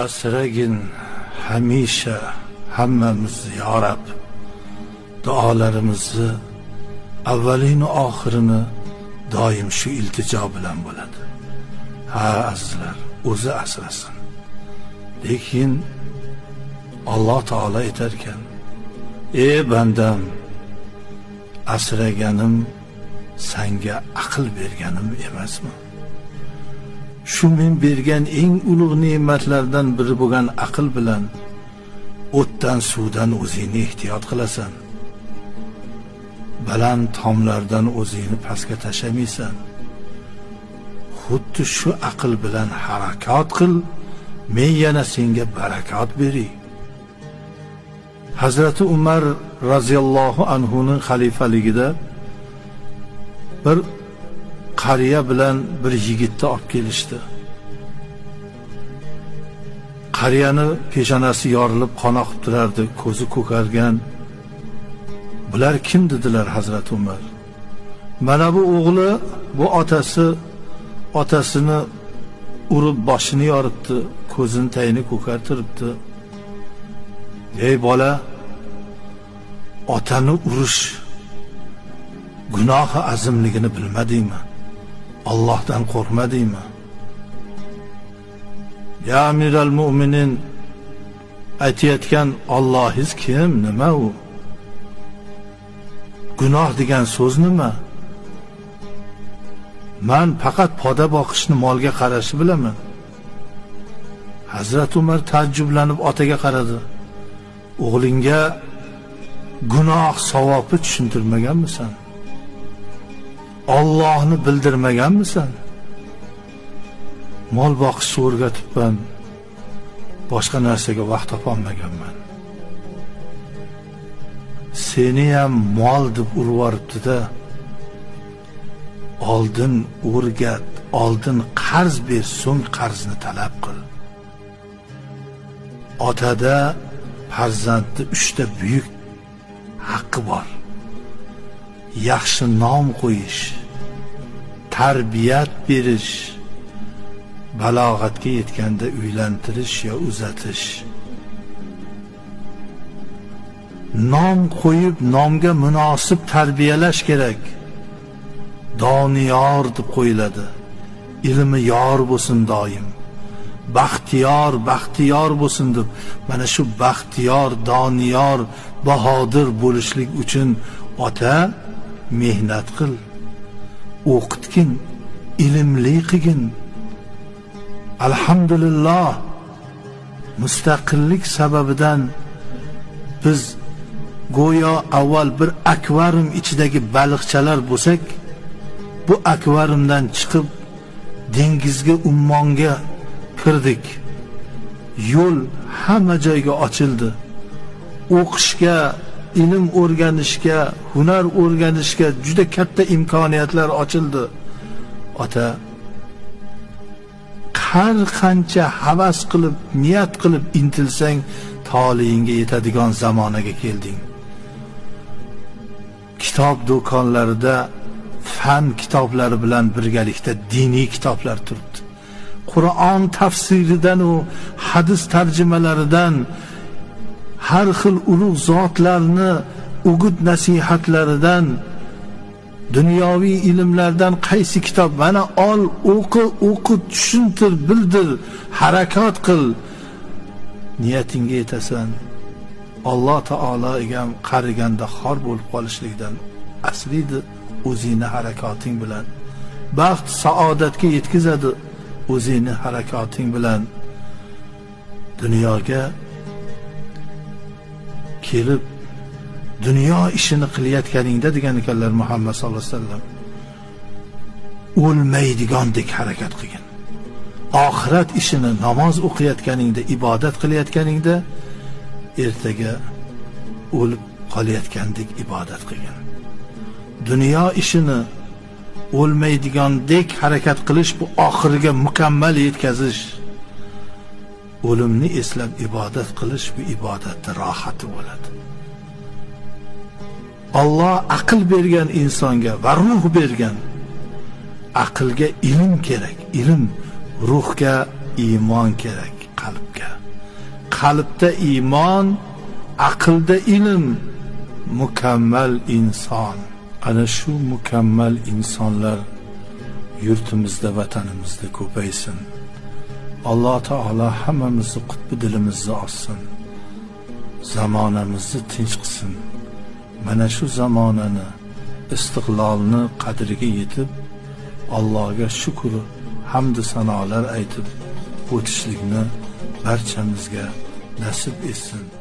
Asragin hamisha hammamizni ya Rab. Duolarimizni avvalini oxirini doim shu iltijo bilan bo'ladi. Ha azizlar, o'zi asrasin. Lekin Alloh taolo aytarkan: "Ey bandam, asraganim sanga aql berganim emasmi? Shu men bergan eng ulug' ne'matlardan biri bo'lgan aql bilan o'tdan suvdan o'zingni ehtiyot qilasan. Baland tomlardan o'zingni pastga tashlamaysan. Xuddi shu aql bilan harakat qil, men yana senga barakot beray." Hazrati Umar radhiyallohu anhuning xalifaligida bir qariya bilan bir yigitni olib kelishdi. Qariyani peshonasi yorilib qon oqib turardi, ko'zi ko'kargan. Bular kim dedilar Hazrati Umar. Mana bu o'g'li, bu otasi, otasini urib boshini yoribdi, ko'zini tayini ko'kartiribdi. Ey bola, otani urish gunohi azimligini bilmadingmi? Allohdan qo'rqmadingmi? Ya amiral mu'minin, aytayotgan Allohingiz kim, nima u? Gunoh degan so'z nima? Men faqat poda boqishni, molga qarashni bilaman. Hazrat Umar taajjublanib otaga qaradi. O'g'lingga gunoh savobi tushuntirmaganmisan? Allohni bildirmaganmisan? Mol boqishni o'rgatibman, boshqa narsaga vaqt topolmaganman. Seni ham mol deb urvoribdi-da. Oldin o'rgat, oldin qarz ber, so'ng qarzni talab qil. Otada farzandni 3 ta buyuk haqqi bor. Yaxshi nom qo'yish, tarbiyat berish, balog'atga yetganda uylantirish yo uzatish. Nom qo'yib, nomga munosib tarbiyalash kerak. Doniyor deb qo'yiladi. Ilmi yor bo'lsin doim. Baxtiyor, baxtiyor bo'lsin deb. Mana shu baxtiyor, doniyor, bahodir bo'lishlik uchun ota mehnat qil, o'qitgin, ilmli qilgin. Alhamdulillah, mustaqillik sababidan biz go'yo avval bir akvarium ichidagi baliqchalar bo'lsak, bu akvariumdan chiqib dengizga, ummonga kirdik. Yo'l hamma joyga ochildi. O'qishga, ilm o'rganishga, hunar o'rganishga juda katta imkoniyatlar ochildi. Ota har qancha havas qilib, niyat qilib intilsang, toliyingga yetadigan zamonaga kelding. Kitob do'konlarida fan kitoblari bilan birgalikda diniy kitoblar turibdi. Qur'on tafsiridan u hadis tarjimalaridan, har xil ulug' zotlarni o'git nasihatlaridan, dunyoviy ilmlardan qaysi kitob, mana ol, o'qi, o'qi, tushuntir, bildir, harakat qil, niyatingga yetasan. Alloh taolo egam qariganda xor bo'lib qolishlikdan asriydi o'zingni harakating bilan. Baxt saodatga yetkazadi o'zingni harakating bilan. Dunyoga kelib dunyo ishini qilayotganingda degan ekanlar Muhammad sallallohu alayhi vasallam, o'lmaydigandek harakat qilgin. Oxirat ishini namoz o'qiyotganingda, ibodat qilayotganingda ertaga o'lib qolayotgandek ibodat qilgin. Dunyo ishini o'lmaydigandek harakat qilish bu oxiriga mukammal yetkazish. O'limni eslab ibodat qilish bu ibodatda rohati bo'ladi. Alloh aql bergan insonga va ruh bergan. Aqlga ilm kerak, ilm, ruhga iymon kerak. Qalbga. Qalbda iymon, aqlda ilm, mukammal inson. Ana shu mukammal insonlar yurtimizda, vatanimizda ko'paysin. Alloh taolo hammamizni qutbi dilimizni ochsin. Zamonamizni tinch qilsin. Mana shu zamonani, istiqlolni qadriga yetib, Allohga shukr, hamd sanolar aytib o'tishlikni barchamizga nasib etsin.